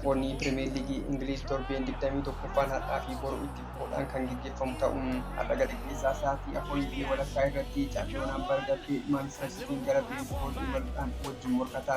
Taphoonni Pirimeer Liigii Ingiliiz torbeen 21ffaan har'aa fi boru itti fufuudhaan kan geggeeffamu ta'u. Har'a galgala sa'aatii 4:30 irratti chaampiyoonaan bara darbee Maanchister Sitiin gara Bireentifoord imaluudhaan wajjin morkata.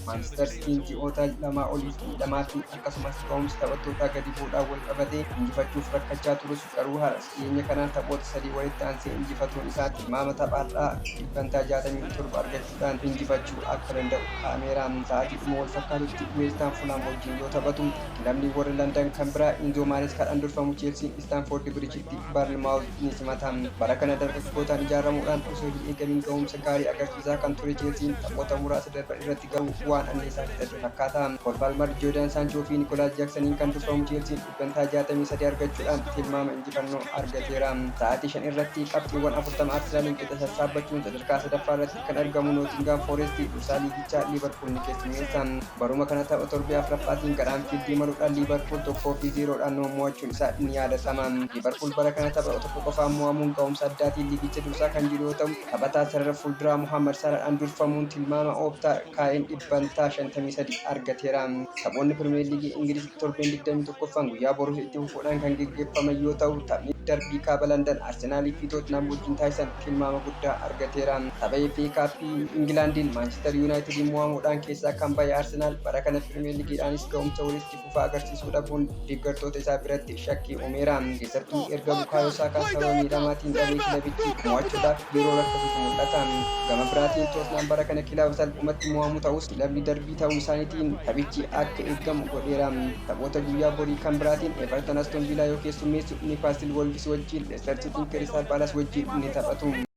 Maanchister Sitiin ji'oota lamaa oliif miidhamaa fi akkasumas ga'umsi taphattootaa gadi bu'uudhaan wal qabatee injifachuuf rakkachaa turus, garuu har'a dhiyeenya kana taphoota sadii walitti aansee injifatuun isaa tilmaama tapha har'aa dhibbantaa 67 argachuudhaan injifachuu akka danda'u kaa'ameera. Sa'aatiidhuma wal fakkaatutti Weest Haam Fulaam wajjin yoo taphatu, kilabni warra Landan kan biraa Inzoo Maareeskaadhaan durfamu Cheelsiin Istaanfoordi Biriijitti Barnmaawuz ni simata. Bara kana dargaggootaan ijaaramuudhaan osoo hin eegamiin ga'umsa gaarii agarsiisaa kan ture Cheelsiin taphoota muraasa darban irratti garuu waan anniisaa fixate fakkaata. Kool Paalmar, Joodaan Saanchoo fi Nikolaas Jaaksaniin kan durfamu Cheelsiin dhibbantaa 63 argachuudhaan tilmaama injifannoo argateera. Sa'aatii 5 irratti qabxiiwwan 40 Arsenaaliin qixa sassaabbachuun sadarkaa sadaffaa irratti kan argamu Nootingaam Fooresti dursaa liigichaa Liivarpuul ni keessummeessa. Baruma kana tapha torbee afraffaatiin gara Anfiildi imaluudhaan Liivarpuul 1 fi 0dhaan mo'achuun isaa ni yaadatama. Liivarpuul bara kana tapha tokko qofaan mo'amuun ga'umsa addaatiin liigicha dursaa kan jiru yoo ta'u, taphataa sarara fuulduraa Mohaammad Saalaadhaan durfamuun tilmaama Ooptaa kaa'een dhibbantaa 53 argateera. Taphoonni Pirimeer Liigii Ingiliz torbeen 21ffaan guyyaa boruus itti fufuudhaan kan geggeeffaman yoo ta'u, taphni darbii Kaaba Landan Arsenaalii fi Tootinaam wajjin taasisan tilmaama guddaa argateera. Tapha FA Kaappii Ingilaandiin Maanchister Yuunaayitediin mo'amuudhaan keessaa kan bahe Arsenaal bara kana Pirimeer Liigiidhaanis ga'umsa walitti fufaa agarsiisuu dhabuun deeggartoota isaa biratti shakkii uumeera. Keessattuu erga Bukaayoo Saakaa sababa miidhamaatiin dhabee kilabichi mo'achuudhaaf yeroo rakkatutu mul'ata. Gama biraatiin Tootnaam bara kana kilaba salphumatti mo'amu ta'us kilabni darbii ta'uu isaaniitiin taphichi akka eegamu godheera. Taphoota guyyaa borii kan biraatiin Everton Aston Villaa yoo keessummeessu, Niwkaastil Wolvis wajjin, Leestar Sitiin Kiristaal Paalas wajjin ni taphatu.